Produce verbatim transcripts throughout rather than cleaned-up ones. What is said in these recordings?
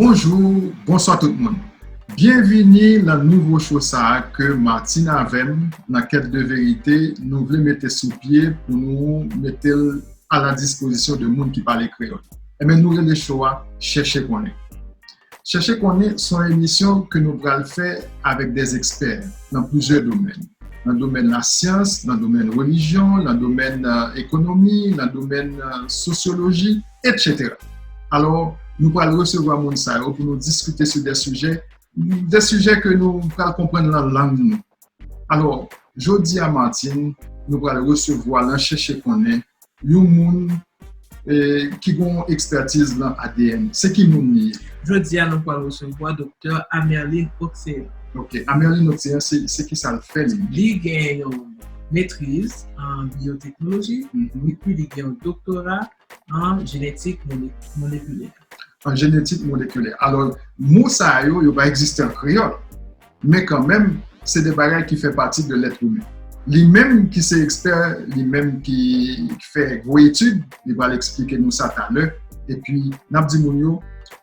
Bonjou, bonswa tout moun. Byenvini nan nouvo show sa a ke Martine avè m, nan Quête de Vérité, nou vle mete sou pye pou nou mete l a la dispozisyon de moun ki pale kreyòl. Ebyen, nou rele show a Chèche Konnen. Chèche Konnen se yon emisyon ke nou pral fè avèk de ekspè nan plizyè domèn. Nan domèn lasyans, nan domèn relijyon, nan domèn, euh, ekonomi, nan domèn, euh, sosyoloji, etsetera. Alò, nou pral resevwa moun sa yo pou nou diskite sou de sijè, de sijè ke nou pral konprann nan lang nou. Alò, jodi a, Martine, nou pral resevwa nan Chèche Konnen yon moun, eh, ki gen yon ekspètiz nan A D N. Se ki moun li ye? Jodi a, nou pral resevwa Doktè Amerlin Oxéan. Ok, Amerlin Oxéan, se, se ki sa l fè li? Li gen yon metriz an biyoteknoloji, epi li gen yon doktora an jenetik mole-, molekilè. An jenetik molekilè. Alò, mo sa yo, yo pa egziste an kreyòl. Men kanmenm, se de bagay ki fè pati de lèt imen. Li menm ki se ekspè, li menm ki, ki fè gwo etid, li pral eksplike nou sa talè. Epi, n ap di moun yo,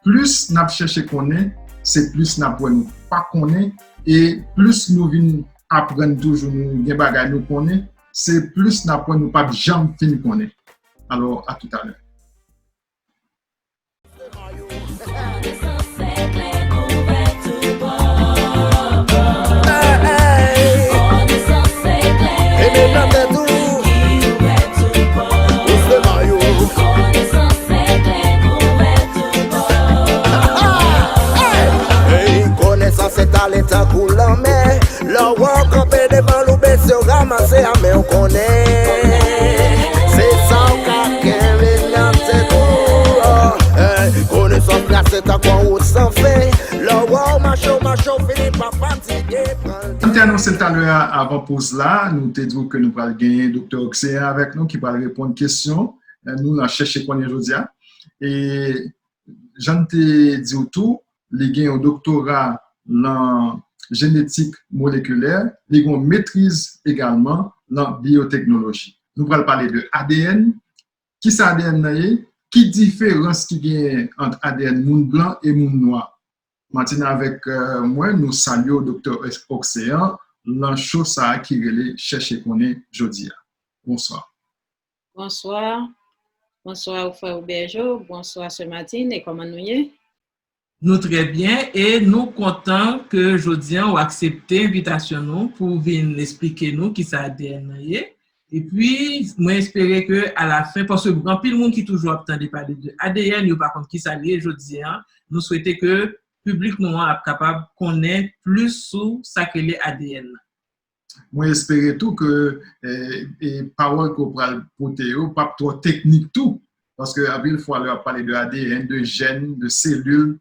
plis n ap chèche konnen, se plis n ap wè nou pa konnen, e plis nou vin aprann toujou, nou gen bagay nou konnen, se plis n ap wè nou p ap janm fin konnen. Alò, a toutalè. Konesans se tale tankou lanmè. Lè w wè w kanpe devan l, ou bese w ranmase a, men w konnen se sa w ka kenbe nan tèt ou. Ey, konesans trase tankou yon wout san fen. Lè w wè w mache, w mache, w fini pa fatige. Pran l. Jan m te anonse l talè a, avan poz la, nou te di w ke nou pral genyen Doktè Oxéan avèk nou ki pral reponn kesyon, eh, nou nan Chèche Konnen jodi a. E jan m te di w tou, li gen yon doktora nan jenetik molekilè, li gen yon metriz egalman nan biyoteknoloji. Nou pral pale de A D N, kisa A D N nan ye, ki diferans ki genyen ant A D N moun blan e moun nwa. Martine avèk, eh, mwen, nou salye w, Doktè Oxéan, nan show sa a ki rele Chèche Konnen jodi a. Bonswa. Bonswa. Bonswa, frè Roberto. Bonswa, sè Martine. E kòman nou ye? Nou trè byen e nou kontan ke jodi a w aksepte envitasyon nou pou w vin esplike nou kisa A D N nan ye. Epi, mwen espere ke alafen, paske anpil moun ki toujou ap tande pale de A D N, yo pa konn kisa li ye jodi a. Nou swete ke piblik nou an ap kapab konnen plis sou sa k rele A D N nan. Mwen espere tou ke, eh, eh, pawòl ke w pral pote yo p ap twò teknik tou, paske anpil fwa lè w ap pale de A D N, de jèn, de selil,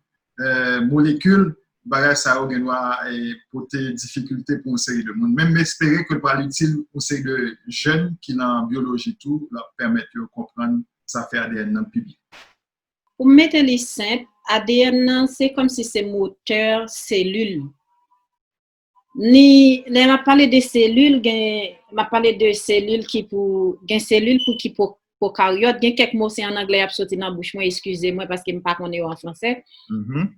eh, molekil, bagay sa yo gen dwa, eh, pote difikilte pou yon seri de moun. Men m espere ke l pral itil yon seri de jèn ki nan byoloji tou, l ap pèmèt yo konprann sa fè A D N nan pi byen. Pou m mete li senp, A D N nan se kòmsi se motè selil. Ni, lè m ap pale de selil, gen, m ap pale de selil ki pou, gen selil pou ki pwo-, pwokaryòt, gen kèk mo se an anglè y ap soti nan bouch mwen, eskize mwen paske m pa konnen yo an fransè. Mhm.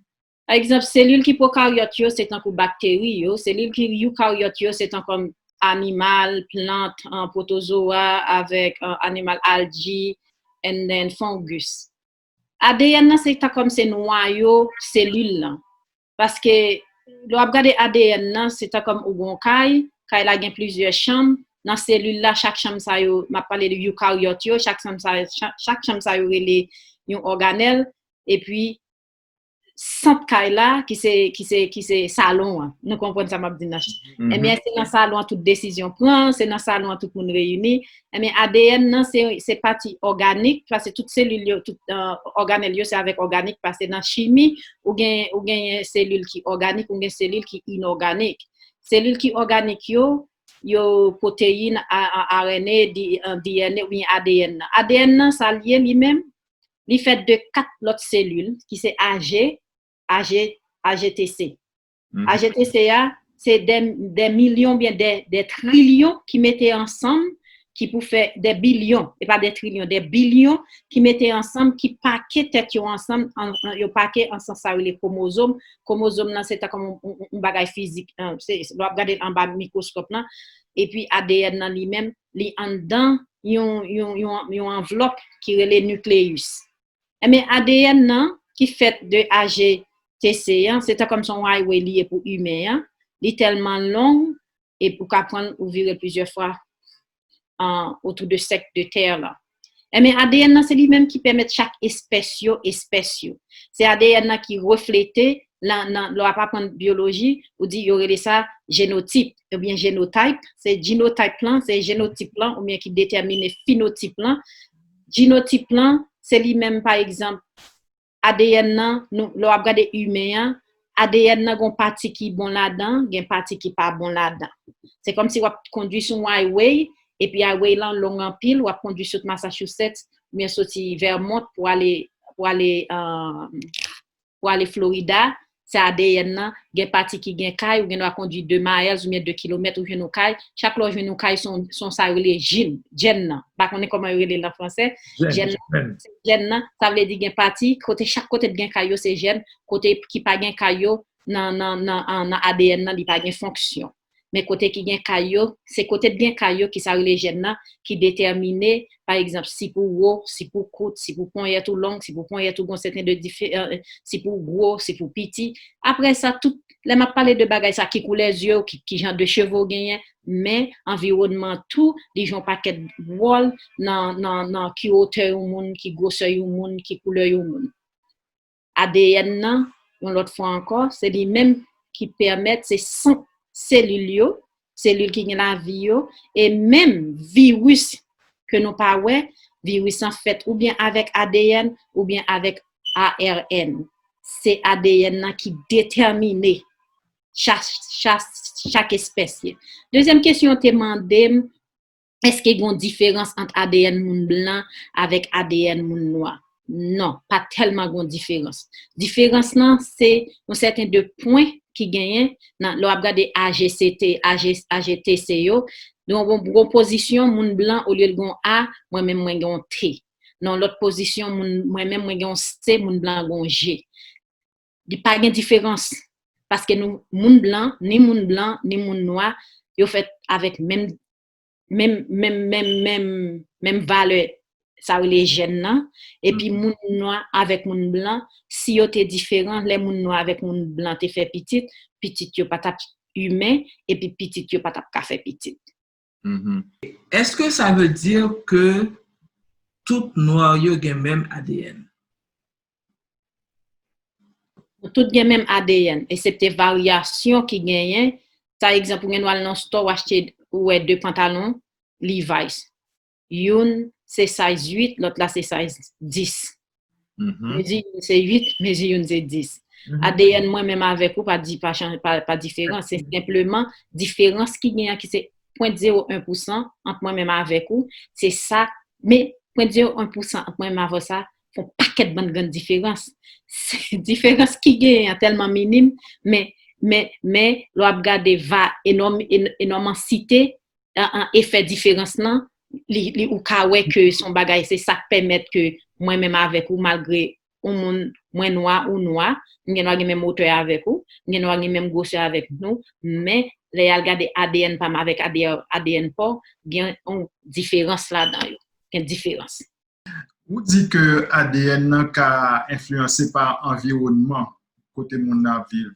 Pa egzanp, selil ki pwokaryòt yo se tankou bakteri yo, selil ki eukaryòt yo se tankou animal, plant, an, pwotozowa avèk, an, animal algi, and then fungus. A D N nan se ta kòm se nwayo selil lan. Paske lè w ap gade A D N nan, se ta kòm ou gon kay, kay la gen plizyè chanm. Nan selil la, chak chanm sa yo, m ap pale de eukaryòt yo, chak chanm sa, chak, chak chanm sa yo rele yon òganèl. Epi, sant kay la, ki se, ki se, ki se salon an. Nou konprann sa m ap di nan. Mhm. Ebyen, se nan salon an tout desizyon pran, se nan salon an tout moun reyini. Ebyen, A D N nan, se, se pati òganik, paske tout selil yo, tout, eh, òganèl yo, se avèk òganik, paske nan chimi, ou gen, ou genyen selil ki òganik, ou gen selil ki inòganik. Selil ki òganik yo, yo pwoteyin, a, a, R N A, di, eh, D N A oubyen A D N nan. A D N nan, sa l ye li menm, li fèt de kat lòt selil, ki se A G, A G, A G T C. Mhm. A G T C a, se dè, dè milyon oubyen dè, dè trilyon ki mete ansanm, ki pou fè dè bilyon, e pa dè trilyon, dè bilyon ki mete ansanm, ki pake tèt yo ansanm, an, an, yo pake ansanm sa yo rele kwomozòm. Kwomozòm nan se tankou yon, yon, yon bagay fizik, an, se, lè w ap gade l anba mikwoskòp lan, epi A D N nan li menm, li anndan yon, yon, yon, yon anvlòp ki rele nikleyis. Enben, A D N nan, ki fèt de A G T C an, se ta kòm se yon highway li ye pou imen an, li tèlman long, epi ou ka pran l, ou vire l plizyè fwa, an, otou de sèk de tè lan. Enben, A D N nan, se li menm ki pèmèt chak espès yo, espès yo. Se A D N nan ki reflete, nan, nan, lè w ap aprann byoloji, ou di, yo rele sa jenotip, oubyen jenotype, se genotype lan, se jenotip lan, oubyen ki detèmine fenotip lan. Jenotip lan, se li menm, pa egzanp, A D N nan, nou, lè w ap gade imen an, A D N nan gon pati ki bon ladan, gen pati ki pa bon ladan. Se kòmsi w ap kondui sou yon highway, epi highway lan long anpil, w ap kondui sot Massachusetts, oubyen soti Vermont pou ale, pou ale, euh, pou ale Florida, se A D N nan, gen pati ki gen kay, ou gen dwa kondui de miles oubyen de kilomèt, ou jwenn yon kay. Chak lè w jwenn yon kay, se yon, se yon sa yo rele jin, jèn nan. M pa konnen kòman yo rele l an fransè. Jèn, jèn nan, jèn. Se jèn nan, sa vle di gen pati, kote chak kote t gen kay yo, se jèn, kote ki pa gen kay yo, nan, nan, nan, an, nan A D N nan, li pa gen fonksyon. Men kote ki gen kay yo, se kote t gen kay yo ki sa rele jèn nan, ki detèmine, pa egzanp, si pou wo, si pou kout, si pou ponyèt ou long, si pou ponyèt ou gon sèten de dife-, euh, si pou gwo, si pou piti. Apre sa, tout, lè m ap pale de bagay sa, ki koulè zye w, ki, ki jan de cheve w genyen, men anviwònman tou, li jwe yon pakèt wòl nan, nan, nan ki wotè yon moun, ki gwosè yon moun, ki koulè yon moun. A D N nan, yon lòt fwa ankò, se li menm ki pèmèt, se sant selil yo, selil ki gen lavi yo, e menm viris ke nou pa wè, viris lan fèt oubyen avèk A D N oubyen avèk A R N. Se A D N nan ki detèmine chak, chak, chak espès li. Dezyèm kesyon w te mande m, èske gen yon diferans ant A D N moun blan avèk A D N moun nwa? Non, pa tèlman gen yon diferans. Diferans lan, se yon sèten de pwen ki genyen nan, lè w ap gade A G C T, A G, A G T C yo, yon, yon, yon pozisyon, moun blan, olye l gen yon A, mwen menm mwen gen yon T. Nan yon lòt pozisyon, moun, mwen menm mwen gen yon C, moun blan gen yon G. Li pa gen diferans. Paske nou, moun blan, ni moun blan, ni moun nwa, yo fèt avèk menm, menm, menm, menm, menm, menm valè, sa rele jèn nan. Epi moun nwa avèk moun blan, si yo te diferan, lè moun nwa avèk moun blan te fè pitit, pitit yo pa t ap imen, epi pitit yo pa t ap ka fè pitit. Est-ce que ça veut dire que tout nwa yo gen menm A D N? Nou tout gen menm A D N, eksepte varyasyon ki genyen. Pa egzanp, ou gen dwa al nan stò, w achte, ou wè de pantalon Levi's. Youn se size uit, lòt la se size dis. Mezi youn se uit, mezi youn se dis. A D N mwen menm avèk ou pa di, pa chan-, pa, pa diferans. Se senpleman diferans ki genyen ki se pwen zewo en pousan ant mwen menm avèk ou. Se sa, men pwen zewo en pousan ant mwen menm avè w sa, fè yon pakèt bann grenn diferans. Diferans ki genyen an tèlman minim, men, men, men, lè w ap gade va enòm, en-, enòmansite, an, an efè diferans lan, li, li, ou ka wè ke se yon bagay, se sa k pèmèt ke mwen menm avèk ou, malgre yon moun, mwen nwa, ou nwa, m gen dwa gen menm wotè avèk ou, m gen dwa gen menm gwosè avèk nou, men lè y al gade A D N pa m avèk A D N, A D N pa w, gen yon diferans ladan yo. Gen diferans. Ou di ke A D N nan ka enfliyanse pa anviwònman kote moun nan ap viv.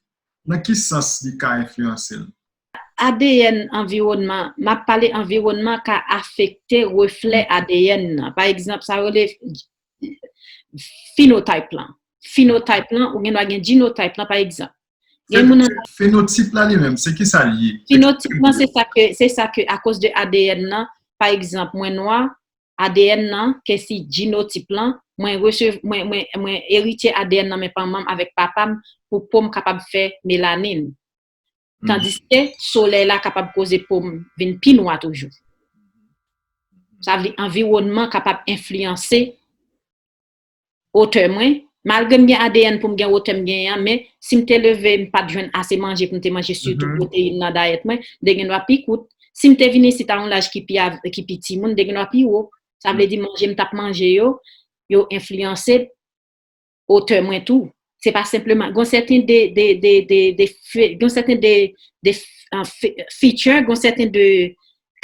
Nan ki sans li ka enfliyanse l? A D N anviwònman, m ap pale anviwònman ka afekte reflè A D N nan. Pa egzanp, sa yo rele phenotype lan. Phenotype lan, ou gen dwa gen genotype lan, pa egzanp. Gen moun nan Fenotip la li menm, se ki sa l ye? Phenotype lan, se sa ke, se sa ke, akoz de A D N nan, pa egzanp, mwen nwa, A D N nan, ke si genotip lan, mwen resev-, mwen, mwen, mwen eritye A D N nan men manman m avèk papa m pou po m kapab fè melanin. Tandiske solèy la kapab koze po m vin pi nwa toujou. Sa vle di anviwònman kapab enfliyanse wotè mwen. Malgre m gen A D N pou m gen wotè m genyen an, men si m te leve, m pa t jwenn ase manje pou m te manje sitou pwoteyin nan dayèt mwen, m te gen dwa pi kout. Si m te vin isit a yon laj ki pi, av- ki pi timoun, m te gen dwa pi wo. Sa vle di manje m t ap manje yo, yo enfliyanse otè mwen tou. Se pa senpleman, gen sèten de, de, de, de, de fe- gen sèten de, de uh, fe- feature, gen sèten de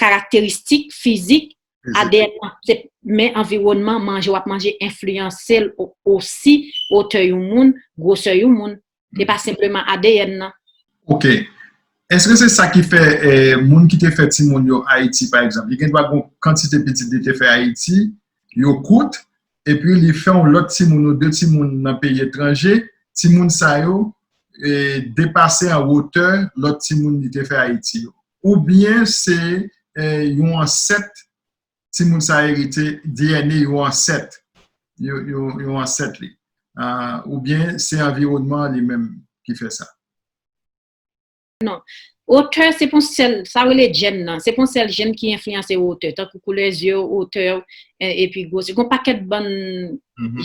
karakteristik fizik A D N nan, se, men anviwònman, manje w ap manje enfliyanse l o- osi, otè yon moun, gwosè yon moun. Se pa senpleman A D N nan. Ok. Èske se sa ki fè eh, moun ki te fè timoun yo Ayiti, pa egzanp, li gen dwa gen yon kantite pitit li te fè Ayiti, yo kout, epi li fè yon lòt timoun ou de timoun nan peyi etranje, timoun sa yo eh, depase an wotè lòt timoun li te fè Ayiti yo. Oubyen se eh, yon ansèt timoun sa erite D N A yon ansèt, yon, yon, yon ansèt li. Ah, oubyen se anviwònman li menm ki fè sa. Non. Otè, se pon sèl, sa rele jèn nan, se pon sèl jèn ki enfliyanse otè, tankou koulè zye w, otè w, e- epi gwosè. Gon pakèt bann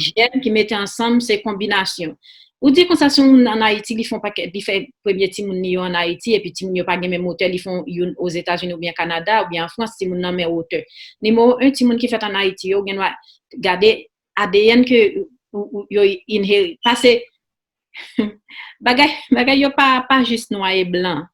jèn ki mete ansanm, se konbinasyon. Ou di konsa, si yon moun ann Ayiti, li fè yon pakèt, li fè premye timoun li yo ann Ayiti, epi timoun yo pa gen menm otè, li fè yon youn Ozetazini oubyen Kanada, oubyen an Frans, timoun nan men otè. Nimewo en, timoun ki fèt ann Ayiti yo, gen dwa gade A D N ke ou- ou- yo inherit. Pase, bagay, bagay yo pa, pa jis nwa e blan.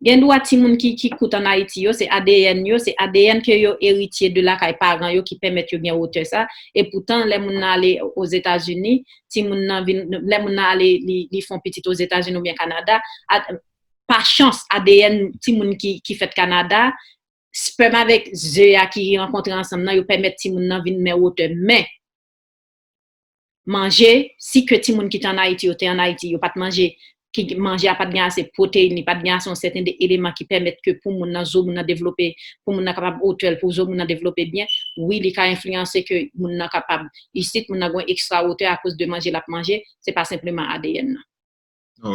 Gen dwa timoun ki, ki kout ann Ayiti yo, se A D N yo, se A D N ke yo eritye de lakay paran yo ki pèmèt yo gen otè sa. E poutan, lè moun nan ale Ozetazini, timoun nan vin, lè moun nan ale, li, li fè yon pitit Ozetazini oubyen Kanada, a- pa chans, A D N timoun ki, ki fèt Kanada, spèm avèk ze a ki rankontre ansanm nan, yo pèmèt timoun nan vin men otè. Men, manje, si ke timoun ki te ann Ayiti, yo te ann Ayiti, yo pa t manje, ki manje a pa t gen ase pwoteyin, li pa t gen ase yon sèten de eleman ki pèmèt ke pou moun nan, zo moun nan devlope, pou moun nan kapab otè l, pou zo moun nan devlope byen, wi, li ka enfliyanse ke moun nan kapab, isit, moun nan gen ekstra otè akoz de manje l ap manje, se pa senpleman A D N nan.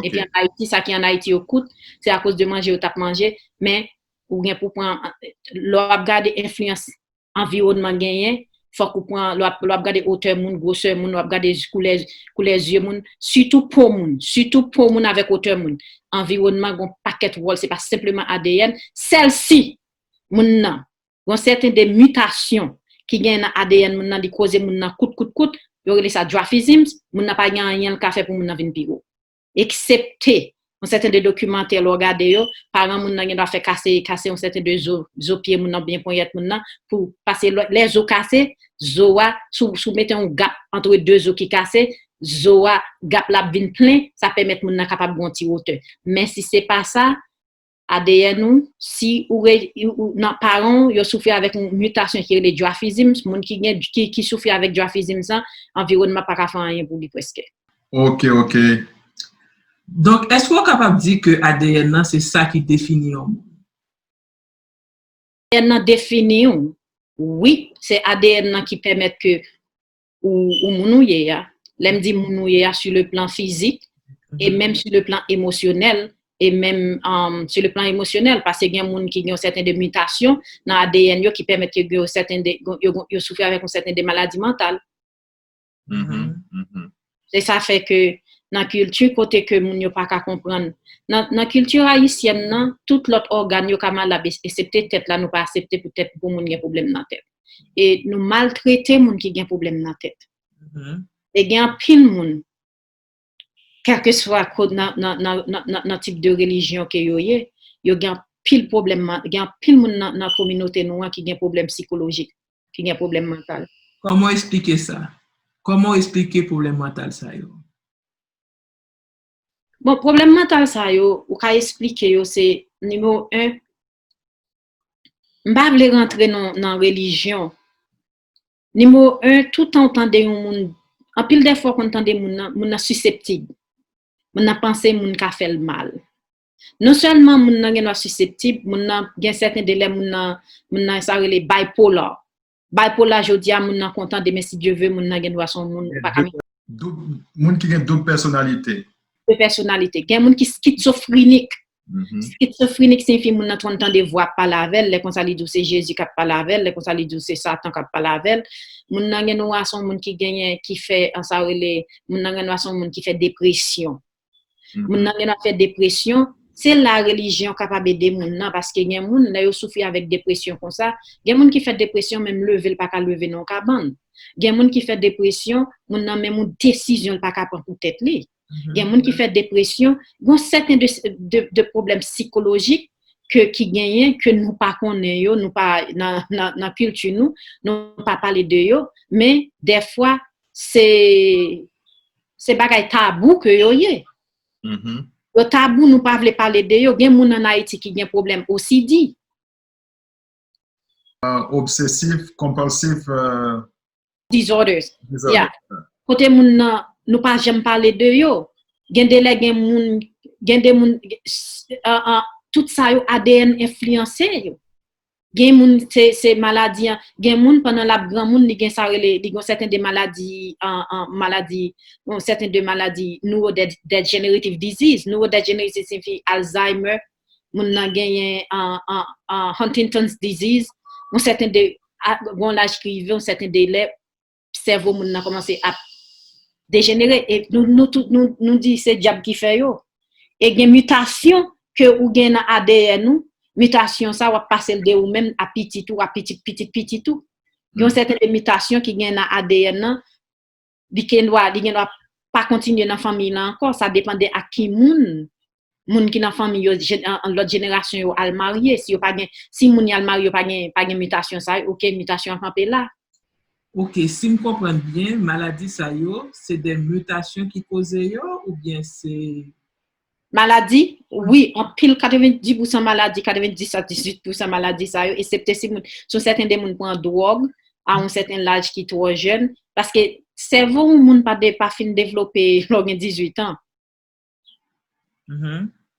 Epi ann Ayiti, sa ki ann Ayiti yo kout, se akoz de manje yo t ap manje, men ou gen pou pran, lè w ap gade enfliyans anviwònman genyen, fòk ou pran, lè w ap, lè w ap gade otè moun, gwosè moun, w ap gade koulè, koulè zye moun, sitou po moun, sitou po moun avèk otè moun. Anviwònman gen yon pakèt wòl, se pa senpleman A D N, sèl si moun nan, gen sèten de mitasyon ki gen nan A D N moun nan, li koze moun nan kout, kout, kout, yo rele sa dwarfism, moun nan pa gen anyen l ka fè pou moun nan vin pi gwo. Eksepte yon sèten de dokimantè lè w gade yo, paran moun nan gen dwa fè kase, kase yon sèten de zo, zo pye moun nan oubyen ponyèt moun nan, pou, pase lè, lè zo kase, zo a, si w, si w mete yon gap antre de zo ki kase, zo a, gap la ap vin plen, sa pèmèt moun nan kapab gen yon ti wotè. Men si se pa sa, A D N ou, si ou, re, ou nan paran w, yo soufri avèk yon mitasyon ki rele dwarfism, moun ki gen, ki, ki soufri avèk dwarfism sa, anviwònman pa ka fè anyen pou li prèske. Ok, ok. Donk, èske w kapab di ke A D N nan se sa ki defini yon moun? A D N nan defini w. Wi, se A D N nan ki pèmèt ke ou, ou moun ou ye a. Lè m di moun ou ye a, sur le plan fizik, e menm sur le plan emosyonèl, e menm um, sur le plan emosyonèl, paske gen moun ki gen yon sèten de mitasyon nan A D N yo ki pèmèt ke gen yon sèten de, yo, yo soufri avèk yon sèten de maladi mantal. Se sa fè ke nan kilti kote ke moun yo pa ka konprann, nan, nan kilti ayisyèn nan, tout lòt ògàn yo ka malad, eksepte tèt la, nou pa aksepte pou tèt, pou moun gen pwoblèm nan tèt. E nou maltrete moun ki gen pwoblèm nan tèt. E gen anpil moun, kèlkeswa nan, nan, nan, nan, nan tip de relijyon ke yo ye, yo gen anpil pwoblèm, gen anpil moun nan, nan kominote nou an ki gen pwoblèm sikolojik, ki gen pwoblèm mantal. Kòman w eksplike sa? Kòman w eksplike pwoblèm mantal sa yo? Bon, pwoblèm mantal sa yo, ou ka eksplike yo, se nimewo en, m pa vle rantre nan, nan relijyon. Nimewo en, toutan w tande yon moun, anpil de fwa w konn tande moun nan, moun nan siseptib. Moun nan panse moun ka fè l mal. Non sèlman moun nan gen dwa siseptib, moun nan gen sèten de lè moun nan, moun nan sa rele bipolar. Bipolar jodi a, moun nan kontan, demen si Dye ve, moun nan gen dwa se yon moun ou pa ka. Moun ki gen doub pèsonalite. Doub pèsonalite. Gen moun ki skizofrenik. Skizofrenik siyifi moun nan konn tande vwa ap pale avè l, lè konsa li di w se Jezi k ap pale avè l, lè konsa li di w se Satan k ap pale avè l. Moun nan gen dwa se yon moun ki genyen, ki fè, an sa rele, moun nan gen dwa se yon moun ki fè depresyon. Moun nan gen dwa fè depresyon, Se la relijyon kapab ede moun nan, paske gen moun, lè yo soufri avèk depresyon konsa, gen moun ki fè depresyon, menm leve, l pa ka leve nan yon kabann. Gen moun ki fè depresyon, moun nan menm yon desizyon, l pa ka pran pou tèt li. Gen moun ki fè depresyon, gen sèten de, de, de pwoblèm sikolojik ke, ki genyen, ke nou pa konnen yo, nou pa nan, nan, nan kilti nou, nou pa pale de yo, men dèfwa, se, se bagay tabou ke yo ye. Yo tabou, nou pa vle pale de yo. Gen moun ann Ayiti ki gen pwoblèm O C D. Obsesif, konpòlsif. Disorders. Yeah. Kote moun nan, nou pa janm pale de yo. Gen de lè gen moun, gen de moun, tout sa yo A D N enfliyanse yo. Gen moun, se, se maladi an, gen moun pandan l ap granmoun, li gen sa rele, li gen sèten de maladi, an, an, maladi, yon sèten de maladi neurodegenerative disease. Neurodegenerative siyifi Alzheimer, moun nan genyen an, an, an Huntington's disease, yon sèten de, a, gon laj ki rive, yon sèten de lè, sèvo moun nan kòmanse ap dejenere. E nou, nou, tout, nou, nou di se dyab ki fè yo. E gen mitasyon ke ou gen nan A D N ou, mitasyon sa w ap pase l de ou menm a pitit ou, a pitit, pitit, pitit ou. Gen yon sèten de mitasyon ki gen nan A D N nan, li gendwa, li gendwa pa kontinye nan fanmi lan ankò. Sa depann de ak ki moun, moun ki nan fanmi yo, lòt jenerasyon yo al marye. Si yo pa gen, si moun y al marye yo pa gen, pa gen mitasyon sa yo, oke, mitasyon an kanpe la. Oke, si m konprann byen, maladi sa yo, se de mitasyon ki koze yo oubyen se... Maladi, wi, anpil, katrevenndis pousan maladi, katrevenndis a dizuit pousan maladi sa yo, eksepte si moun, si yon sèten de moun pran dwòg a yon sèten laj ki twò jèn, paske sèvo yon moun pa, pa fin devlope lè w gen dizuit an.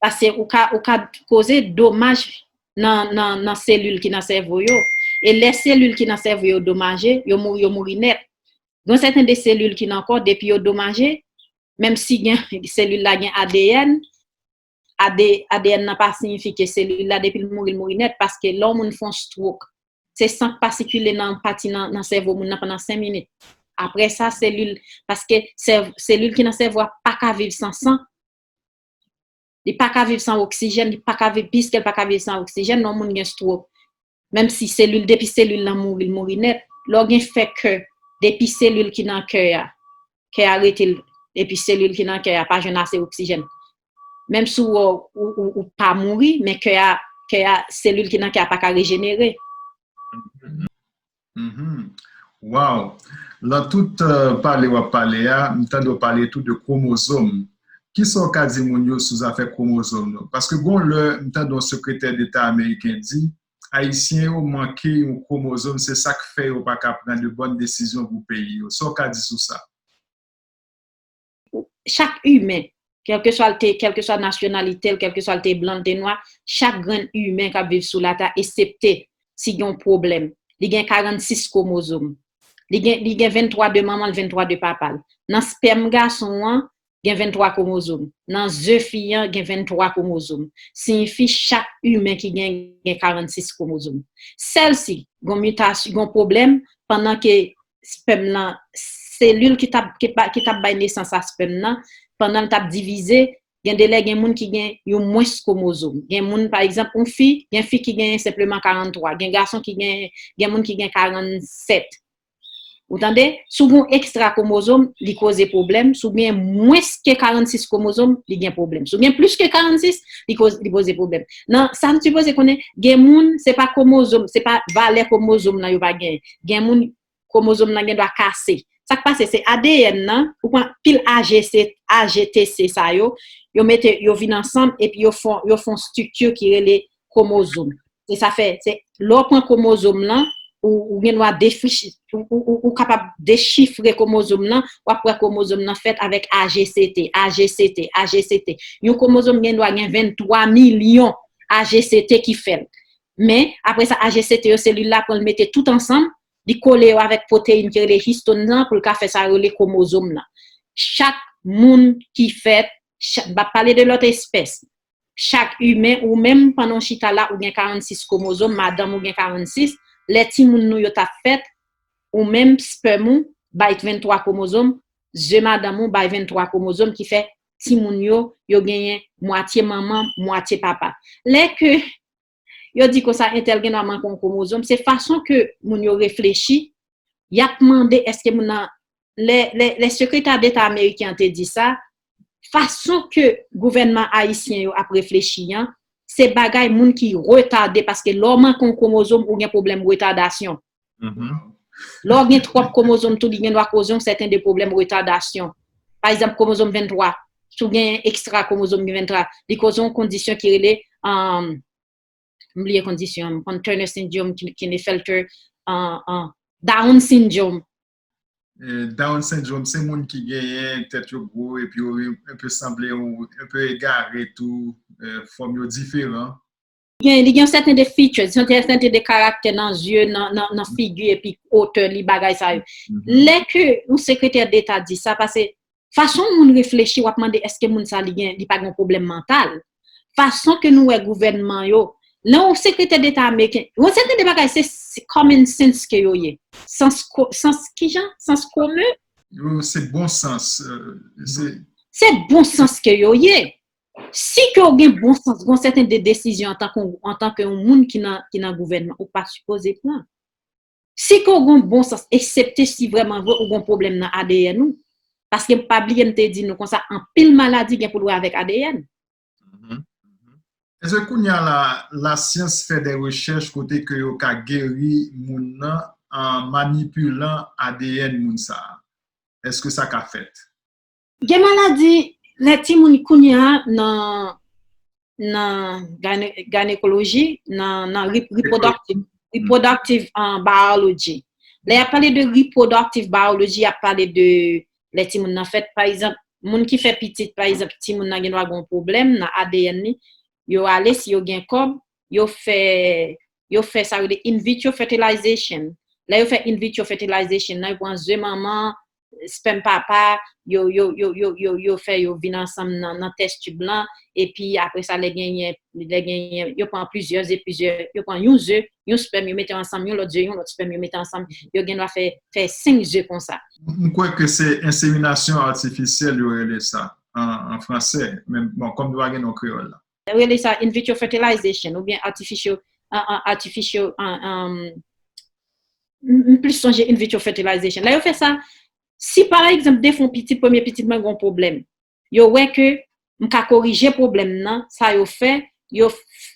Paske ou ka, ou ka koze domaj nan, nan, nan selil ki nan sèvo yo. E lè selil ki nan sèvo yo domaje, yo mouri, yo mouri nèt. Gen sèten de selil ki nan kò, depi yo domaje, menm si gen selil la gen A D N, A D N nan pa siyifi ke selil la, depi l mouri, l mouri nèt, paske lè yon moun fè yon stroke, se san k pa sikile nan pati nan, nan sèvo moun nan pandan senk minit. Apre sa, selil, paske selil ki nan sèvo a pa ka viv san san. Li pa ka viv san oksijèn, li pa ka viv, piske l pa ka viv san oksijèn, lè yon moun gen stroke, menm si selil, depi selil lan mouri, l mouri nèt. Lè w gen fè kè, depi selil ki nan kè a, kè a rete, epi selil ki nan kè a pa jwenn ase oksijèn. Menm si w, ou, ou, ou pa mouri, men kè a, kè a, selil ki nan kè a pa ka rejenere. Wow! Lan tout pale w ap pale a, m tande w pale tou de kwomozòm. Kisa w ka di moun yo sou zafè kwomozòm yo? Paske gon lè, m tande yon sekretè deta ameriken di, Ayisyen yo manke yon kwomozòm, se sa k fè yo pa ka pran de bòn desizyon pou peyi yo. Sa w ka di sou sa? Chak imen, kèlkeswa l te, kèlkeswa nasyonalite l, kèlkeswa l te blan, l te nwa, chak grenn imen k ap viv sou latè, eksepte si gen yon pwoblèm, li gen karannsis kwomozòm. Li gen, li gen venntwa de manman l, venntwa de papa l. Nan spèm gason an, gen venntwa kwomozòm. Nan ze fi an, gen venntwa kwomozòm. Siyifi chak imen ki gen, gen karannsis kwomozòm. Sèl si gon mitasyon, gon pwoblèm, pandan ke spèm lan, selil ki t ap, ki pa, ki t ap bay nesans a spèm nan, pandan l t ap divize, gen de lè gen moun ki gen yon mwens kwomozòm. Gen moun, pa egzanp, yon fi, gen fi ki genyen senpleman karanntwa, gen gason ki gen, gen moun ki gen karannsèt. Ou tande? Si w gen ekstra kwomozòm, li koze pwoblèm. Si w gen mwens ke karannsis kwomozòm, li gen pwoblèm. Si w gen plis ke karannsis, li koze, li poze pwoblèm. Nan, sa n sipoze konnen, gen moun, se pa kwomozòm, se pa valè kwomozòm nan yo pa genyen. Gen moun, kwomozòm nan gen dwa kase. Sa k pase, se A D N nan, ou pran pil A G C, A G T C sa yo, yo mete, yo vin ansanm, epi yo fè, yo fè yon estrikti ki rele kwomozòm. E sa fè, se, lè w pran kwomozòm lan, ou, ou gen dwa defichi-, ou, ou, ou, ou kapab dechifre kwomozòm lan, w ap wè kwomozòm lan fèt avèk A G C T, A G C T, A G C T. Yon kwomozòm gen dwa gen venntwa milyon A G C T ki fè l. Men, apre sa, A G C T yo, selil la pran l mete tout ansanm, li kole yo avèk pwoteyin ki rele histone nan pou l ka fè sa yo rele kwomozòm nan. Chak moun ki fèt, cha-, m p ap pale de lòt espès. Chak imen, ou menm, pandan w chita la, ou gen karannsis kwomozòm, madanm ou gen karannsis, lè timoun nou yo t ap fèt, ou menm, spèm ou bay venntwa kwomozòm, ze madanm ou bay venntwa kwomozòm, ki fè timoun yo, yo genyen mwatye manman, mwatye papa. Lè ke yo di konsa entèl gen dwa manke yon kwomozòm, se fason ke moun yo reflechi, y ap mande èske moun nan, lè, lè, lè sekretè deta ameriken an te di sa, fason ke gouvènman ayisyen yo ap reflechi an, se bagay moun ki retade, paske lè w manke yon kwomozòm, ou gen pwoblèm retadasyon. Lè w gen twòp kwomozòm tou, li gen dwa koze yon sèten de pwoblèm retadasyon. Pa egzanp, kwomozòm venntwa, si w gen ekstra kwomozòm venntwa, li koze yon kondisyon ki rele, um, m bliye kondisyon an, m konn Turner syndrome, Klinefelter, uh, uh, Down syndrome. Eh, Down syndrome, se moun ki genyen tèt yo gwo epi yo enpe sanble yon enpe egare tou, eh, fòm yo diferan. Gen, li gen yon sèten de features, yon sèten de karaktè nan zye, nan, nan, nan figi epi otè li, bagay sa yo. Lè ke yon sekretè deta di sa, paske fason moun reflechi, w ap mande èske moun sa li gen, li pa gen yon pwoblèm mantal. Fason ke nou wè gouvènman yo, lè yon sekretè deta ameriken, yon sèten de bagay se common sense ke yo ye. Sans, sans kijan? Sans komen? Yo, se bon sans. Euh, se se bon sans ke yo ye. Si ke w gen bon sans, gon sèten de desizyon antan ke, antan ke yon moun ki nan, ki nan gouvènman, ou pa sipoze pran. Si ke w gon bon sans, eksepte si vrèman vre ou gon pwoblèm nan A D N ou. Paske pa bliye m te di nou konsa, anpil maladi gen pou l wè avèk A D N. Èske kounye a la, lasyans fè de rechèch kote ke yo ka geri moun nan an manipilan A D N moun sa a? Èske sa ka fèt? Gen maladi, lè timoun kounye a nan, nan gynecology, nan, nan reproductive, reproductive uh, biology. Lè y ap pale de reproductive biology, y ap pale de lè timoun nan fèt, pa egzanp, moun ki fè pitit, pa egzanp, timoun nan gen dwa gen yon pwoblèm nan A D N li, yo ale, si yo gen kòb, yo fè, yo fè sa yo rele in vitro fertilization. Lè yo fè in vitro fertilization nan, yo pran ze manman, spèm papa, yo, yo, yo, yo, yo, yo fè yo vin ansanm nan, nan test tube lan, epi apre sa, lè genyen, lè genyen, yo pran plizyè ze, plizyè, yo pran yon ze, yon spèm, yo mete ansanm, yon lòt ze, yon lòt spèm, yo mete ansanm, yo gen dwa fè, fè senk ze konsa. M kwè ke se enseminasyon atifisyèl yo rele sa an, an fransè, men bon, kòm nou pa gen non kreyòl la. Yo rele sa in vitro fertilization oubyen artificial, uh, uh, artificial, uh, um, m plis sonje in vitro fertilization. Lè yo fè sa, si pa egzanp, defon pitit, premye pitit mwen gen yon pwoblèm, yo wè ke m ka korije pwoblèm nan, sa yo fè, yo,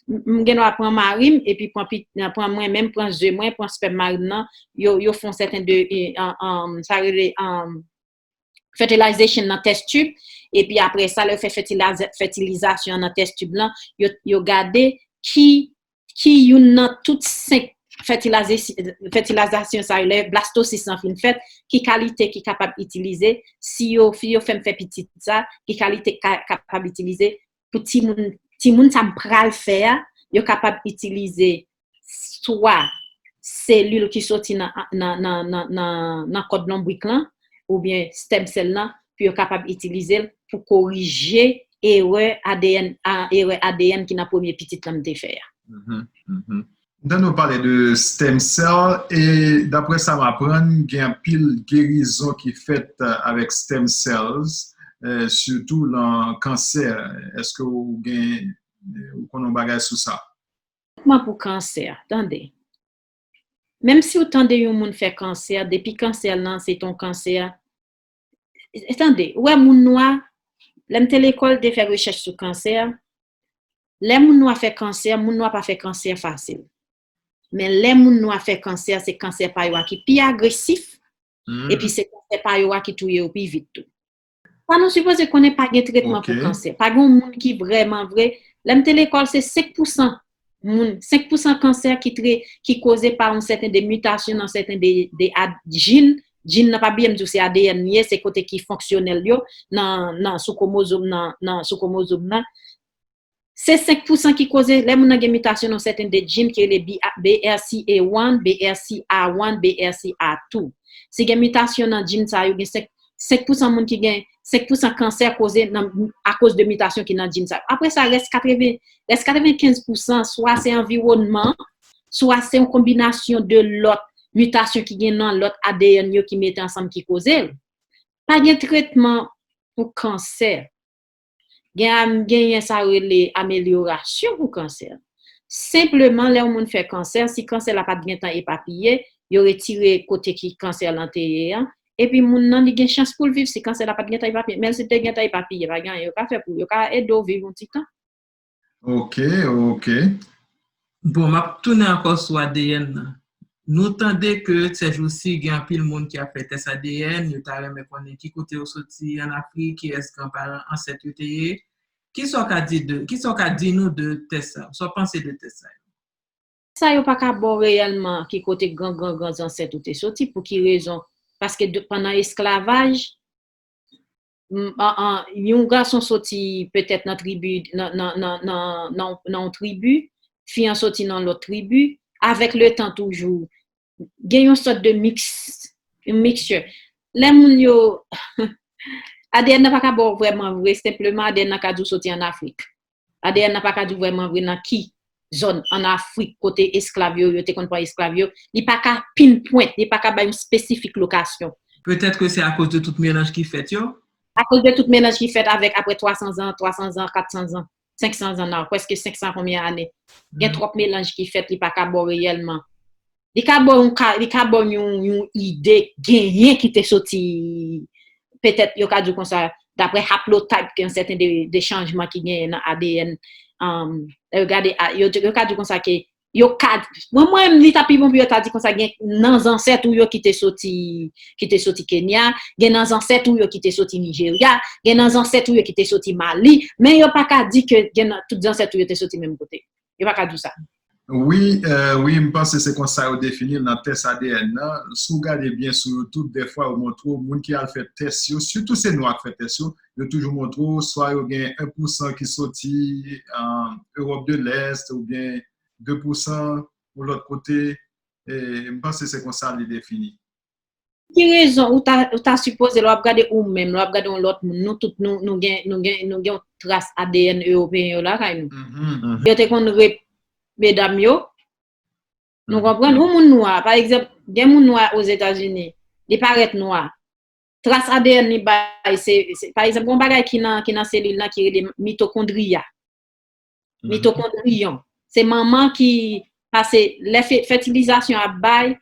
m gen dwa pran mari m, epi pran, pran mwen menm, pran ze mwen, pran spèm mari m nan, yo, yo fè yon sèten de, um, sa rele, um, fertilization nan test tube, epi apre sa, lè yo fè fertilizasyon nan test tube lan, yo, yo gade ki, ki youn nan tout senk fertilizasyon sa yo, lè blastosis lan fin fèt, ki kalite ki kapab itilize, si yo, si yo fè m fè pitit sa, ki kalite ki kapab itilize pou timoun, timoun sa m pral fè a, yo kapab itilize swa selil ki soti nan, nan, nan, nan, nan, nan kòd lonbrik lan, oubyen stem cell lan, pou yo kapab itilize l pou korije erè A D N, a, erè A D N ki nan premye pitit lan m te fè a. M tande w pale de stem cell, e daprè sa m aprann, gen anpil gerizon ki fèt avèk stem cells, sitou nan kansè. Èske w gen, ou konnen yon bagay sou sa? Tretman pou kansè, tande. Menm si w tande yon moun fè kansè, depi kansè lan se t on kansè, tande, ou wè moun nwa, lè m te lekòl, te fè rechèch sou kansè, lè moun nwa fè kansè, moun nwa pa fè kansè fasil. Men lè moun nwa fè kansè, se kansè pa yo a ki pi agresif, epi se kansè pa yo a ki touye yo pi vit tou. Sa nou sipoze konnen, pa gen tretman pou kansè. Pa gen yon moun ki vrèman vre. Lè m te lekòl, se senk pousan moun, senk pousan kansè ki tre, ki koze pa yon sèten de mitasyon nan sèten de, de ad, jin. Jin nan, pa bliye m di w se A D N li ye, se kote ki fonksyonèl yo nan, nan sou kwomozòm nan, nan sou kwomozòm nan. Se senk pousan ki koze lè moun nan gen mitasyon nan sèten de jin ki rele B R C A one, B R C A one, B R C A two. Si gen mitasyon nan jin sa yo, gen senk, senk pousan moun ki gen, senk pousan kansè koze nan, akoz de mitasyon ki nan jin sa yo. Apre sa, rès katreven, rès katrevenkenz pousan, swa se anviwònman, swa se yon konbinasyon de lòt mitasyon ki gen nan lòt A D N yo ki mete ansanm ki koze l. Pa gen tretman pou kansè. Gen, genyen sa rele amelyorasyon pou kansè. Senpleman, lè yon moun fè kansè, si kansè la pa t gentan epapiye, yo retire kote ki kansè lan te ye an, epi moun nan, li gen chans pou l viv si kansè la pa t gentan epapiye. Men si l te gentan epapiye, pa gen anyen yo ka fè pou yo ka ede w viv yon ti tan. Ok, ok. Bon, m ap tounen ankò sou A D N nan. Nou tande ke sèjousi gen anpil moun ki ap fè tès A D N, yo ta renmen konnen ki kote yo soti ann Afrik, kiyès granparan, ansèt yo te ye. Kisa w ka di de, kisa w ka di nou de tès sa? Sa w panse de tès sa yo? Sa yo pa ka ba w reyèlman ki kote gran gran gran zansèt ou te soti, pou ki rezon? Paske pandan esklavaj, yon gason soti petèt nan tribi, nan yon tribi, fi an soti nan lòt tribi, avèk letan toujou, gen yon sòt de miks, yon mixture. Lè moun yo, A D N nan pa ka ba w vrèman vre, senpleman A D N nan ka di w soti ann Afrik. A D N nan pa ka di w vrèman vre nan ki zòn ann Afrik kote esklav yo, yo te konn pran esklav yo. Li pa ka pinpoint, li pa ka bay yon spesifik lokasyon. Petèt ke se akoz de tout melanj ki fèt yo. Akoz de tout melanj ki fèt avèk apre twa san zan, twa san zan, kat san zan, senk san zan nan, prèske senk san konbyen ane. Gen twòp melanj ki fèt, li pa ka ba w reyèlman. Li ka ba w yon, li ka ba w yon, yon ide, genyen ki te soti, petèt, yo ka di w konsa, daprè haplotype, gen sèten de, de chanjman ki genyen nan A D N. Lè yo gade, yo, yo ka di w konsa ke, yo ka, mwen, mwen, li ta pi bon pou yo ta di konsa, gen nan zansèt ou yo ki te soti, ki te soti Kenya, gen nan zansèt ou yo ki te soti Nijerya, gen nan zansèt ou yo ki te soti Mali, men yo pa ka di ke gen nan, tout zansèt ou yo te soti menm kote. Yo pa ka di w sa. Wi, wi, m panse se konsa yo defini l nan tès A D N nan. Si w gade byen sou YouTube, dèfwa yo montre w moun ki al fè tès yo, sitou se nwa k fè tès yo, yo toujou montre w swa yo gen en pousan ki soti Ewòp de Lès oubyen de pousan yon lòt kote. M panse se konsa li defini. Ki rezon ou ta, ou ta sipoze, lè w ap gade ou menm, lè w ap gade yon lòt moun, nou tout nou, nou gen, nou gen, nou gen yon tras A D N ewopeyen yo lakay nou. Yo te konn rep medam yo. Nou konprann? Yon moun nwa, pa egzanp, gen moun nwa Ozetazini, li parèt nwa. Tras A D N li bay, se, se, pa egzanp, yon bagay ki nan, ki nan selil nan ki rele mitokondriya. Mitokondriyon. Se manman ki, pase lè fètilizasyon ap bay,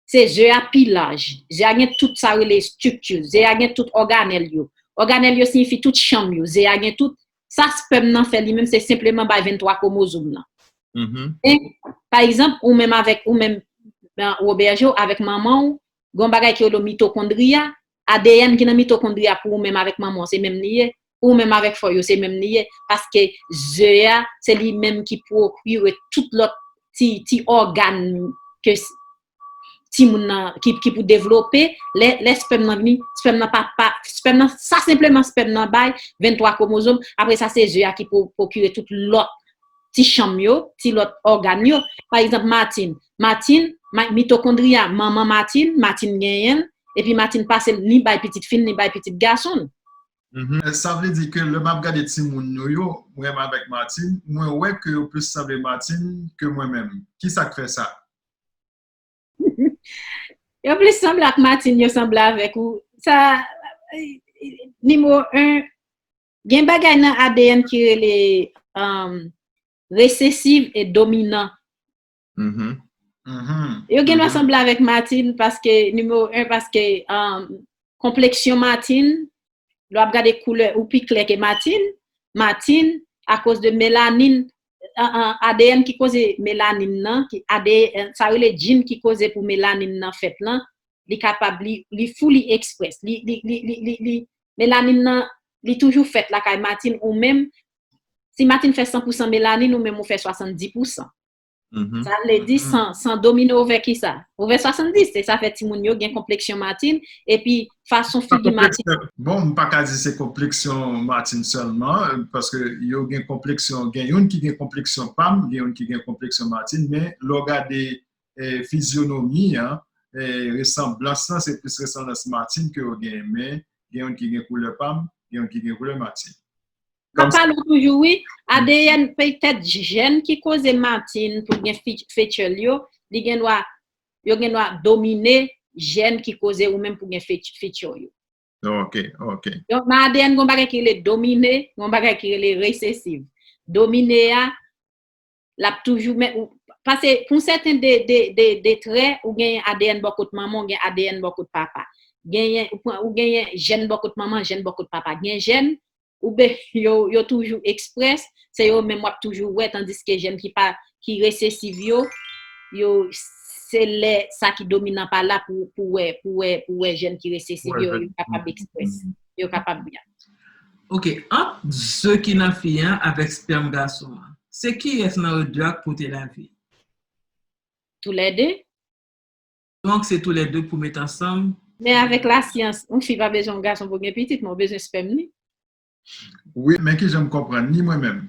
se ze a pi laj. Ze a gen tout sa rele estrikti. Ze a gen tout òganèl yo. Òganèl yo siyifi tout chanm yo. Ze a gen tout. Sa spèm nan fè li menm, se senpleman bay venntwa kwomozòm nan. E, pa egzanp, ou menm avèk, ou menm, Robert Jo, avèk manman w, gen yon bagay ki rele mitokondri a, A D N ki nan mitokondri a pou ou menm avèk manman w, se menm li ye. Ou menm avèk frè w yo, se menm li ye. Paske ze a, se li menm ki pwokire tout lòt ti, ti ògàn ke timoun nan, ki, ki pou devlope, lè, lè spèm nan vini, spèm nan pa, pa, spèm nan, sa senpleman spèm nan bay venntwa kwomozòm, apre sa se ze a ki pou pwokire tout lòt ti chanm yo, ti lòt ògàn yo. Pa egzanp, Martine. Martine, mitokondri a, manman Martine, Martine genyen l, epi Martine pase l ni bay pitit fi l, ni bay pitit gason l. Sa vle di ke lè m ap gade timoun nou yo, mwen menm avèk Martine, mwen wè ke yo plis sanble Martine ke mwen menm. Kisa k fè sa? Yo plis sanble ak Martine, yo sanble avèk ou. Sa, nimewo en, gen bagay nan A D N ki rele um, resesiv e dominan. Yo gen dwa sanble avèk Martine paske, nimewo en, paske um, konpleksyon Martine, lè w ap gade koulè ou pi klè ke Martine, Martine, akoz de melanin, A D N ki koze melanin nan, ki A D N, sa rele jin ki koze pou melanin nan fèt lan, li kapab, li, li fully express, li, li, li, li, li, li, melanin nan, li toujou fèt lakay Martine ou menm, si Martine fè san pousan melanin, ou menm ou fè swasanndis pousan. Sa vle di san, san domine ovè kisa? Ovè swasanndis, se sa fè timoun yo gen konpleksyon Martine, epi fason figi Martine. Bon, m pa ka di se konpleksyon Martine sèlman, paske yo gen konpleksyon, gen youn ki gen konpleksyon pa m, gen youn ki gen konpleksyon Martine, men lè w gade fizyonomi an, resanblans lan, se plis resanblans Martine ke yo gen, men gen youn ki gen koulè pa m, gen youn ki gen koulè Martine. M ap pale w toujou, wi. A D N, petèt jèn ki koze Martine pou gen feature yo, li gen dwa, yo gen dwa domine jèn ki koze ou menm pou gen feature yo. Ok, ok. Donk, nan A D N, gen yon bagay ki rele domine, gen yon bagay ki rele resesiv. Domine a, l ap toujou, men, ou, paske pou sèten de, de, de, de trè, ou genyen A D N bò kot manman, ou gen A D N bò kot papa. Genyen, ou pran, ou genyen jèn bò kot manman, jèn bò kot papa. Gen jèn, oubyen yo, yo toujou eksprès, se yo menm w ap toujou wè, tandiske jèn ki pa, ki resesiv yo, yo, se lè sa ki dominan pa la pou, pou wè, pou wè, pou wè jèn ki resesiv yo, yo kapab eksprès, yo kapab byen. Ok, ant ze ki nan fi an avèk spèm gason an, se kiyès nan yo de a k pote lavi? Toulède. Donk, se toulède pou met ansanm. Men avèk lasyans, yon fi pa bezwen yon gason pou gen pitit, men w bezwen spèm li. Wi, men kijan m konprann li mwen menm?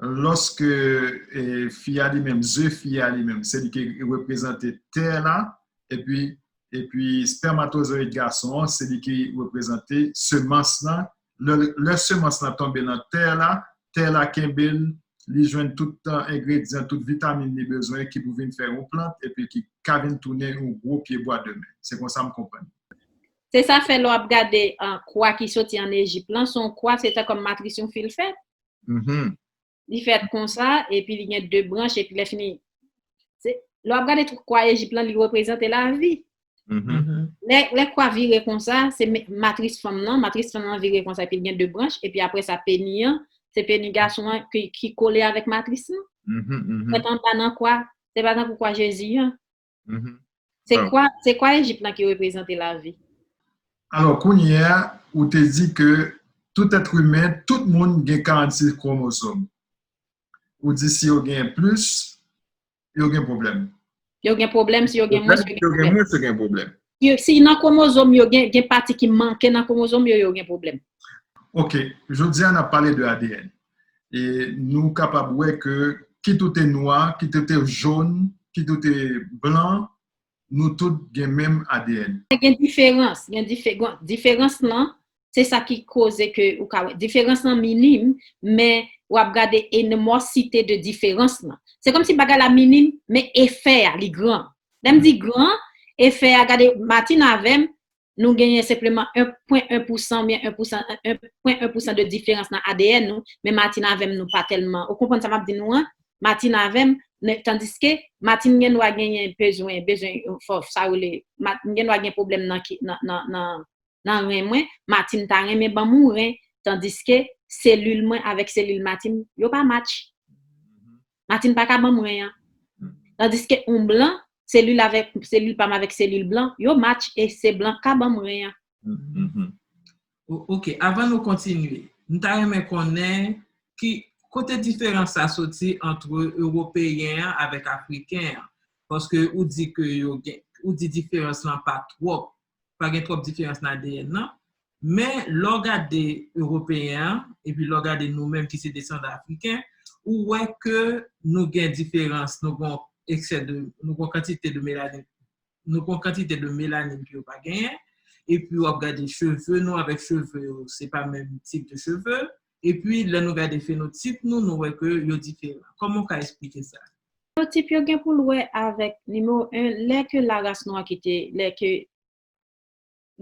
Lòske e, fi a li menm, ze fi a li menm, se li ki reprezante tè la, epi epi spèmatozoyid gason an, se li ki reprezante semans lan. Lè, lè semans lan tonbe nan tè la, tè la kenbe l, li jwenn tout engredyan, tout vitamin li bezwen ki pou vin fè yon plant, epi ki ka vin tounen yon gwo pyebwa demen. Se konsa m konprann. Se sa fè lè w ap gade kwa ki soti ann Ejip lan, se yon kwa, se tankou matris yon fil fèt. Li fèt konsa, epi li gen de branch, epi lè fini, lè w ap gade tout kwa Ejip lan, li reprezante lavi. Lè, lè kwa vire konsa, se matris fanm nan, matris fanm nan vire konsa, epi li gen de branch, epi apre sa peni an, se peni gason an ki, ki kole avèk matris lan. Fèt anba nan kwa, se pa tankou kwa Jezi an. Se kwa, se kwa Ejip lan ki reprezante lavi. Alò, kounye a, ou te di ke tout èt imen, tout moun gen karannsis kwomozòm. Ou di si yo gen plis, yo gen pwoblèm. Yo gen pwoblèm, si yo gen mwens, yo gen pwoblèm. Yo gen mwens, yo gen pwoblèm. Si nan kwomozòm yo gen, gen pati ki manke nan kwomozòm yo, yo gen pwoblèm. Ok, jodi a n ap pale de A D N. E nou kapab wè ke kit ou te nwa, kit ou te jòn, kit ou te blan, nou tout gen menm A D N. Gen diferans, gen diferans. Diferans lan, se sa ki koze ke ou ka wè. Diferans lan minim, men w ap gade animosite de diferans lan. Se kòmsi bagay la minim, men efè a, li gran. Lè m di gran, efè a, gade, Martine avè m, nou genyen senpleman en pwen en pousan oubyen en pousan, en pwen en pousan de diferans nan A D N nou, men Martine avè m nou pa tèlman. Ou konprann sa m ap di nou an? Martine avè m, tandiske Martine gen dwa genyen bezwen, bezwen, fò, sa rele, Martine gen dwa gen pwoblèm nan, nan, nan, nan, nan ren mwen, Martine ta renmen ban m yon ren, tandiske selil mwen avèk selil Martine, yo pa match. Martine pa ka ban m ren an. Tandiske yon blan, selil avèk, selil pa m avèk selil blan, yo match e se blan k ka ban m ren an. Ok, avan nou kontinye, m ta renmen konnen ki kote diferans sa soti ant Ewopeyen an avèk Afriken an. Paske ou di ke yo gen, ou di diferans lan pa twòp, pa gen twòp diferans nan A D N nan. Men, lè w gade Ewopeyen an, epi lè w gade nou menm ki se desandan Afriken, ou wè ke nou gen diferans, nou gen eksè de, nou gen kantite de melanin, nou gen kantite de melanin ke yo pa genyen, epi w ap gade cheve nou avèk cheve yo, se pa menm tip de cheve, epi lè nou gade fenotip nou, nou wè ke yo diferan. Kòman w ka esplike sa? Fenotip yo gen pou l wè avèk, nimewo en, lè ke laras nwa kite, lè ke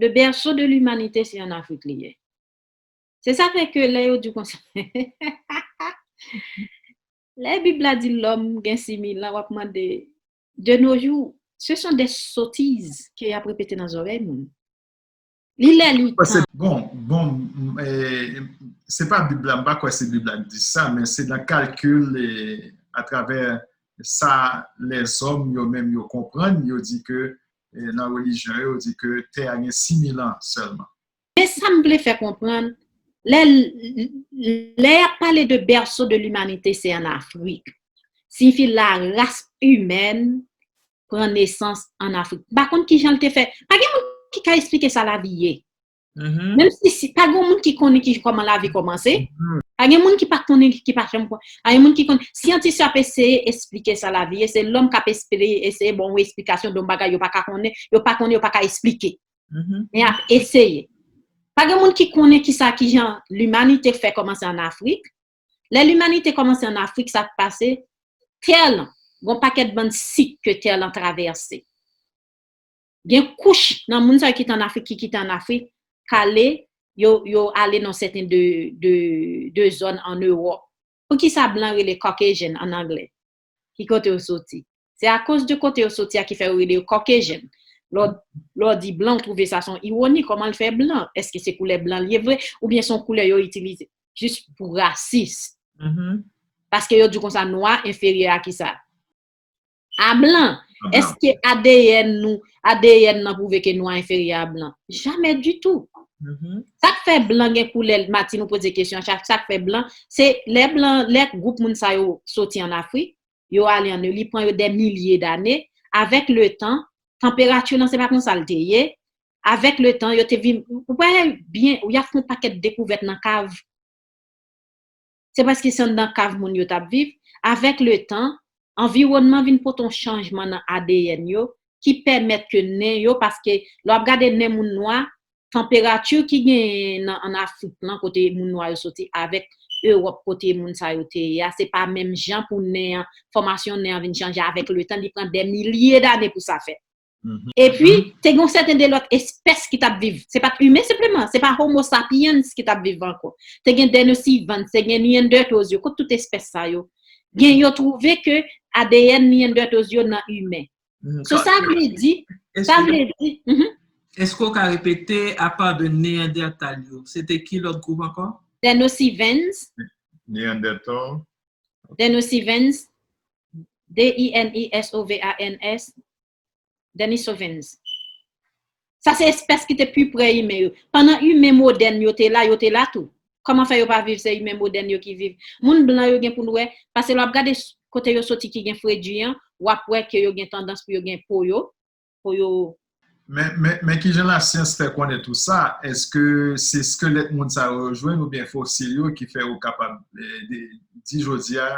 le berceau de l'humanité, se ann Afrik li ye. Se sa fè ke lè yo di konsa, lè Bib la di lòm gen sis mil an, w ap mande, de nos jours, ce sont des sottises ke y ap repete nan zòrèy moun. Li lè li tan. Bon, bon, se pa Bib la, m pa kwè se Bib la ki di sa, men se nan kalkil atravè sa lèzòm yo menm yo konprann, yo di ke nan relijyon yo, yo di ke tè a gen sis mil an sèlman. Men sa m vle fè konprann, lè, lè y ap pale de berceau de l'humanité, se ann Afrik. Siyifi la race humaine pran nesans ann Afrik. M pa konn kijan l te fè. Pa gen moun ki ka esplike sa lavi ye. Menm si, si pa gen moun ki konnen ki kòman lavi kòmanse, pa gen moun ki pa konnen, ki pa janm konnen, pa gen moun ki konnen. Syantis yo ap eseye esplike sa lavi ye, se lòm k ap eseye, eseye ba w yon esplikasyon de yon bagay yo pa ka konnen, yo pa konnen, yo pa ka esplike. Men y ap eseye. Pa gen moun ki konnen kisa, kijan limanite fè kòmanse ann Afrik. Lè limanite kòmanse ann Afrik, sa k pase, tè lan, gen yon pakèt bann sik ke tè lan travèse. Gen kouch nan moun sa yo ki te ann Afrik, ki kite ann Afrik, kale, yo, yo ale nan sèten de, de, de zòn an Ewòp. Poukisa blan rele Caucasian an anglè? Ki kote yo soti? Se akoz de kote yo soti a ki fè yo rele yo Caucasian. Lè w, lè w di blan, ou twouve sa se yon iwoni, kòman l fè blan? Èske se koulè blan l ye vre? Oubyen se yon koulè yo itilize jis pou rasis? Paske yo di konsa nwa enferyè a kisa? A blan. Èske A D N nou, A D N nan pwouve ke nwa enferyè a blan? Jamè ditou. Sa k fè blan gen koulè, Martine, ou poze kesyon an, sa k fè blan, se lè blan, lè gwoup moun sa yo soti an Afrik, yo ale an, li pran yo dè milye dane, avèk letan, tanperati lan se pa konsa l te ye, avèk letan, yo te vin, ou wè byen, y ap fè yon pakèt dekouvèt nan kav. Se paske se anndan kav moun yo t ap viv. Avèk letan, anviwònman vin pote yon chanjman nan A D N yo, ki pèmèt ke nen yo, paske lè w ap gade nen moun nwa, tanperati ki genyen nan, ann Afrik lan, kote moun nwa yo soti, avèk Ewòp, kote moun sa yo te ye a, se pa menm jan pou nen an, fòmasyon nen an vin chanje avèk letan, li pran dè milye dane pou sa fèt. Epi, te gen yon sèten de lòt espès ki t ap viv. Se pa t imen senpleman, se pa Homo sapiens ki t ap viv ankò. Te gen Denisovans, te gen Neanderthals yo, kot tout espès sa yo? Gen yo twouve ke A D N Neanderthals yo nan imen. So, sa vle di, sa vle di, Èske w ka repete, apa de Neanderthal yo, se te ki lòt gwoup ankò? Denisovans, Neanderthal. Denisovans, D E N I S O V A N S, Denisovans. Sa se espès ki te pi pre imen yo. Pandan imen modèn yo te la, yo te la tou. Kòman fè yo pa viv, se imen modèn yo ki viv? Moun blan yo gen pou n wè, paske lè w ap gade kote yo soti ki gen fredi an, w ap wè ke yo gen tandans pou yo gen po yo, po yo. Men, men, men kijan lasyans fè konnen tou sa? Èske se skelèt moun sa yo yo jwenn oubyen fosil yo ki fè yo kapab eh, de- di jodi a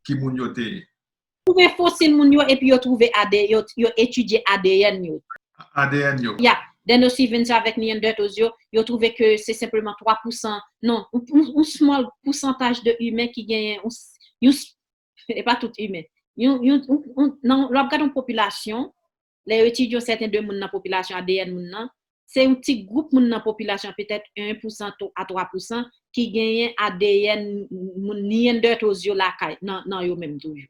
ki moun yo te ye? Twouve fosil moun yo epi yo twouve A D N, yo, yo etidye A D N yo. A D N yo. Ya, Denisovans avèk Neanderthals yo, yo twouve ke se senpleman twa pousan, non, yon, yon, yon small pousantaj de imen ki genyen, yon, yon, e pa tout imen. Yon, yon, yon, yon, nan, lè w ap gade yon popilasyon, lè yo etidye yon sèten de moun nan popilasyon A D N moun nan, se yon ti gwoup moun nan popilasyon, petèt en pousan a twa pousan, ki genyen A D N moun Neanderthals yo lakay, nan, nan yo menm toujou.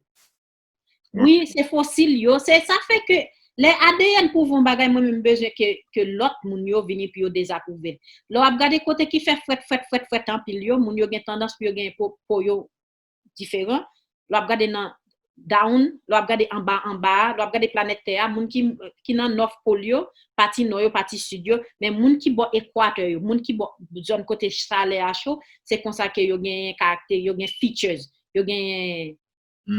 Wi, se fosil yo. Se sa fè ke lè A D N pwouve yon bagay, mwen menm m bezwen ke, ke lòt moun yo vini pou yo dezapwouve l. Lè w ap gade kote ki fè frèt, frèt, frèt, frèt anpil yo, moun yo gen tandans pou yo gen po, po yo diferan. Lè w ap gade nan down, lè w ap gade anba, anba a, lè w ap gade planèt tè a, moun ki, ki nan North Pole yo, pati nò yo, pati sid yo, men moun ki bò ekwatè yo, moun ki bò zòn kote chalè a cho, se konsa ke yo genyen karaktè, yo gen features, yo genyen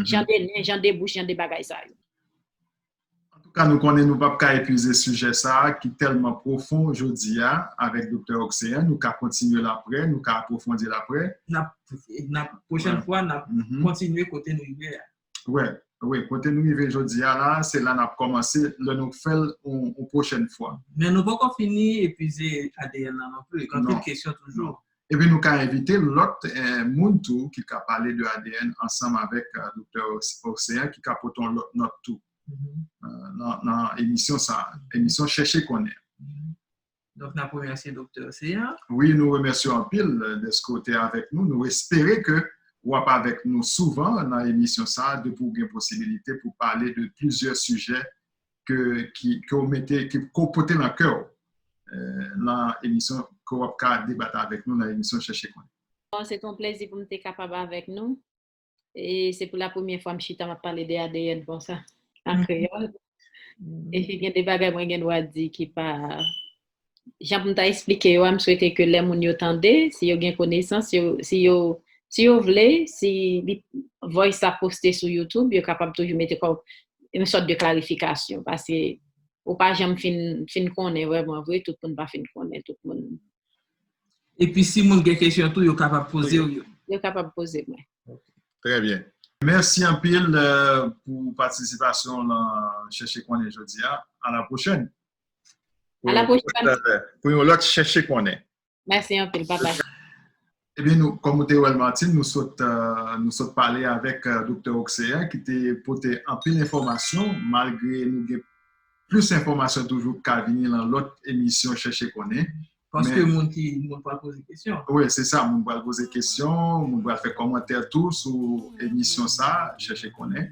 jan de nen, jan de bouch, jan de bagay sa yo. Antouka, nou konnen nou p ap ka epuize sijè sa a ki tèlman pwofon jodi a avèk Doktè Ocean. Nou ka kontinye l apre, nou ka apwofondi l apre. N ap, n ap, pwochèn fwa, n ap kontinye kote nou rive a. Wi, wi, kote nou rive jodi a la, se la n ap kòmanse lè nou fè l yon, yon pwochèn fwa. Men nou poko fini epuize A D N nan non pli. Gen anpil kesyon toujou. Epi nou ka envite lòt eh, moun tou ki ka pale de A D N ansanm avèk eh, Doktè Ocean ki ka pote yon lòt nòt tou eh, nan, nan emisyon sa, emisyon Chèche Konnen. Donk, n ap remèsye Doktè Ocean. Wi, nou remèsye w anpil eh, dèske w te avèk nou. Nou espere ke w ap avèk nou souvan nan emisyon sa depi w gen posibilite pou pale de plizyè sijè ke, ki, ke w mete, ke, ke w pote nan kè w eh, nan emisyon ke w ap ka debat avèk nou nan emisyon Chèche Konnen. Bon, se te yon plezi pou m te kapab avèk nou. E se pou la premyè fwa m chita m ap pale de A D N konsa, an kreyòl. Epi gen de bagay mwen gen dwa di ki pa jan pou m ta esplike yo a, m swete ke lè moun yo tande, si yo gen konesans, yo, si yo, si yo vle, si li, voice sa poste sou YouTube, yo kapab toujou mete kòm yon sòt de klarifikasyon, paske ou pa janm fin, fin konnen vrèman vre, tout moun pa fin konnen, tout moun. Epi si moun gen kesyon tou, yo kapab poze w yo. Yo kapab poze mwen. Trè byen. Mèsi anpil eh, pou patisipasyon w nan Chèche Konnen jodi a. A la pwochèn. A la pwochèn. Pou yon lòt Chèche Konnen. Mèsi anpil, papa. Ebyen, nou, kòm ou te wè l, Martine, nou sot, eh, nou sot pale avèk eh, Doktè Ocean, ki te pote anpil enfòmasyon, malgre nou gen plis enfòmasyon toujou k ka vini nan lòt emisyon Chèche Konnen. Paske moun ki moun pral poze kesyon. Wi, se sa, moun pral poze kesyon, moun pral fè kòmantè tou sou emisyon sa, Chèche Konnen.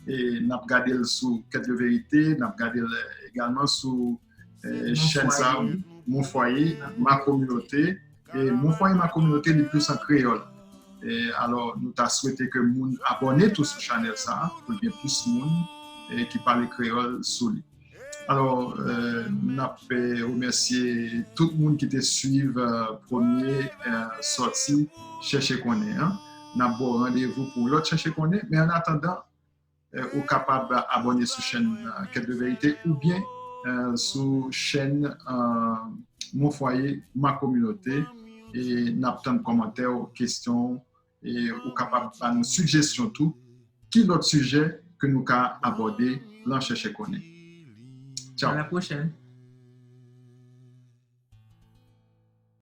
E n ap gade l sou Quête de Vérité, n ap gade l egalman sou eh, chèn sa, Mon Foyer, Ma Communauté. E Mon Foyer, Ma Communauté, li plis an kreyòl. E alò, nou ta swete ke moun abòne tou sou chanèl sa, pou l gen plis moun eh, ki pale kreyòl sou li. Alò, eh, n ap eh, remèsye tout moun ki te swiv eh, premye eh, sòti Chèche Konnen an. N ap ba w randevou pou yon lòt Chèche Konnen, men an atandan, eh, ou kapab abòne sou chèn eh, Quête de Vérité oubyen eh, sou chèn eh, Mon Foyer, Ma Communauté. E n ap tann kòmantè w, kesyon w, e ou kapab ba nou sijesyon tou. Ki lòt sijè ke nou ka abòde lan Chèche Konnen? Tchaw. À la prochaine.